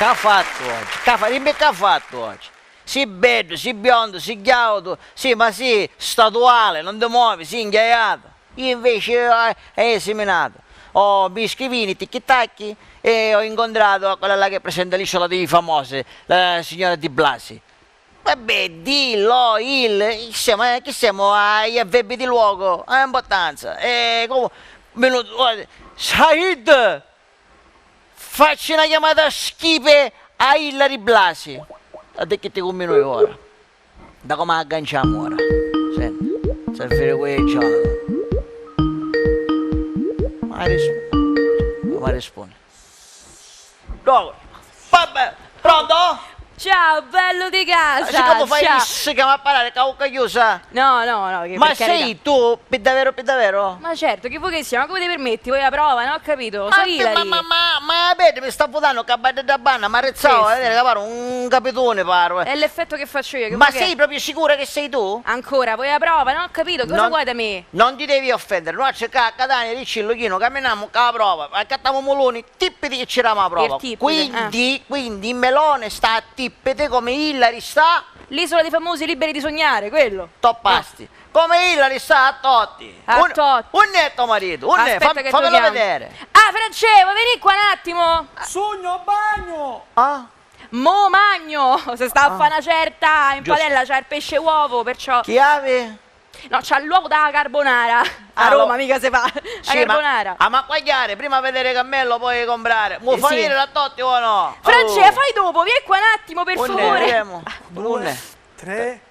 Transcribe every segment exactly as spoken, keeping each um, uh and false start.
Ca fattu oggi? Ca fa-, dimmi ca fattu oggi? Si beddu, si biondu, si chiautu, si, ma si statuale, non ti muovi, si inchiaiatu. Io invece, eh, eh, seminato. Ho, mi scrivini ticchi tacchi e ho incontrato a quella là che presenta l'Isola dei Famosi, la signora Di Blasi. Vabbè, di, lo, il, chi siamo, eh, chi siamo ai avverbi di luogo? È importanza. Eh, comu-, minuto, guarda, Said! Facci na chiamata a Schipe a Hillary Blasi. A te chi ti cumminu io ora? Da come agganciamo ora? Senti, servire qui e Jonathan. Ma rispondi. Ma rispondi. Dopo. Vabbè, pronto? Ciao, bello di casa. Siccome fai ciao. Isso che mi appare che ho chiusa. No, no, no, che ma per carità. Sei tu, per davvero, per davvero? Ma certo, chi vuoi che sia? Ma come ti permetti? Vuoi la prova, no? Ho capito, sono Hilary. Ma, ma, ma, ma, vedi, mi sta votando che badda da banna, ma rezzavo, sì, sì. Vedere che pare un capitone, pare. È l'effetto che faccio io, che vuoi che... Ma sei proprio sicura che sei tu? Ancora, vuoi la prova, no? Ho capito, cosa vuoi da me? Non ti devi offendere, noi qua a Catania, Riccillo, Chino, camminiamo con la prova, accattamo muloni, tippiti che ci dà la prova. Quindi, eh. Quindi il melone sta a tippete come Hillary sta. L'isola dei famosi liberi di sognare, quello. Toppasti. Come Hillary sta a Totti. A Totti. Unn'è to marito? Unn'è? Aspetta che famelo vedere. Ah, Francè, vuoi venire qua un attimo? Sugno bagno! Ah? Mo magno! Se sta a fare una certa in padella, c'è il pesce uovo, perciò. Chi havi? No, c'ha l'uovu da carbonara. A Roma mica se fa. La carbonara. Ah, ma quagliare, prima vedere cammello, poi comprare. Mu fa venire a Totti o no? Francè, fai dopo, vieni qua un attimo, per favore. Due, tre,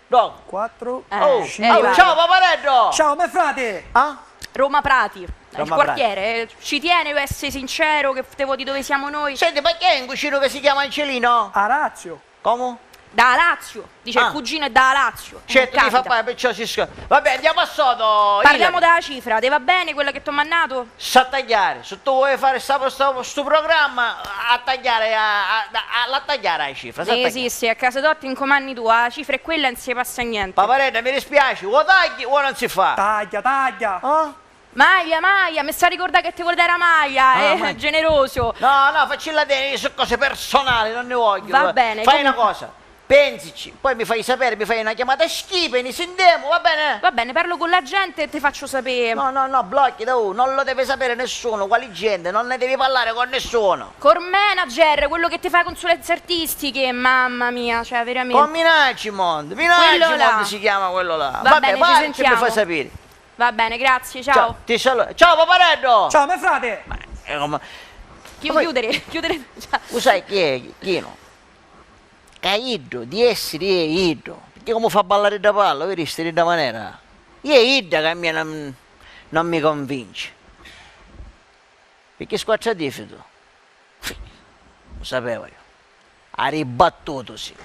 quattro, cinque. Ciao, papareddo! Ciao, me frate! Ah? Roma Prati. Il quartiere, eh, ci tiene, devo essere sincero, che te vuoi di dove siamo noi? Senti, ma chi è in cucina che si chiama Angelino? Arazio. Come? Da Lazio, dice il cugino è da Lazio. Certo, ti fa pagare, perciò si sc-, vabbè, andiamo a sodo. Parliamo della cifra, ti va bene quella che ti ho mandato? Sa tagliare, se tu vuoi fare sta, sta, sto programma, a tagliare, a, a, a, la tagliare la cifra, sa tagliare. Sì, sì, sì, a casa tua ti incomanni tu, la cifra è quella, non si passa niente. Paparedda, mi dispiace, o tagli o non si fa. Taglia, taglia. Ah? Maglia, maglia, mi sta a ricordare che ti vuole dare la maglia, eh, generoso. No, no, faccilla te, su cose personali, non ne voglio. Va bene, fai una cosa, pensici, poi mi fai sapere, mi fai una chiamata a Schipe, ne sentiamo, va bene? Va bene, parlo con la gente e ti faccio sapere. No, no, no, blocchi, tu, non lo deve sapere nessuno, quali gente, non ne devi parlare con nessuno. Col manager, quello che ti fa consulenze artistiche, mamma mia, cioè, veramente. Con Minacci Mondo, Minacci Mondo si chiama quello là. Va bene, ci sentiamo. Vabbè, vai, ci mi fai sapere. Va bene, grazie, ciao. Ciao, ti saluto. Ciao, papareddo! Ciao, me frate! Ma, eh, come, chi-, come chiudere, chiudere. Ciao. Lo sai chi è, Chino? Ca iddu, di essiri è iddu. Perché come fa a ballare da palla, vedi, sti di da manera? È idda che a mia non, non mi convince. Picchì squattra difitu? Lu sapevu iu. Arribattutusi.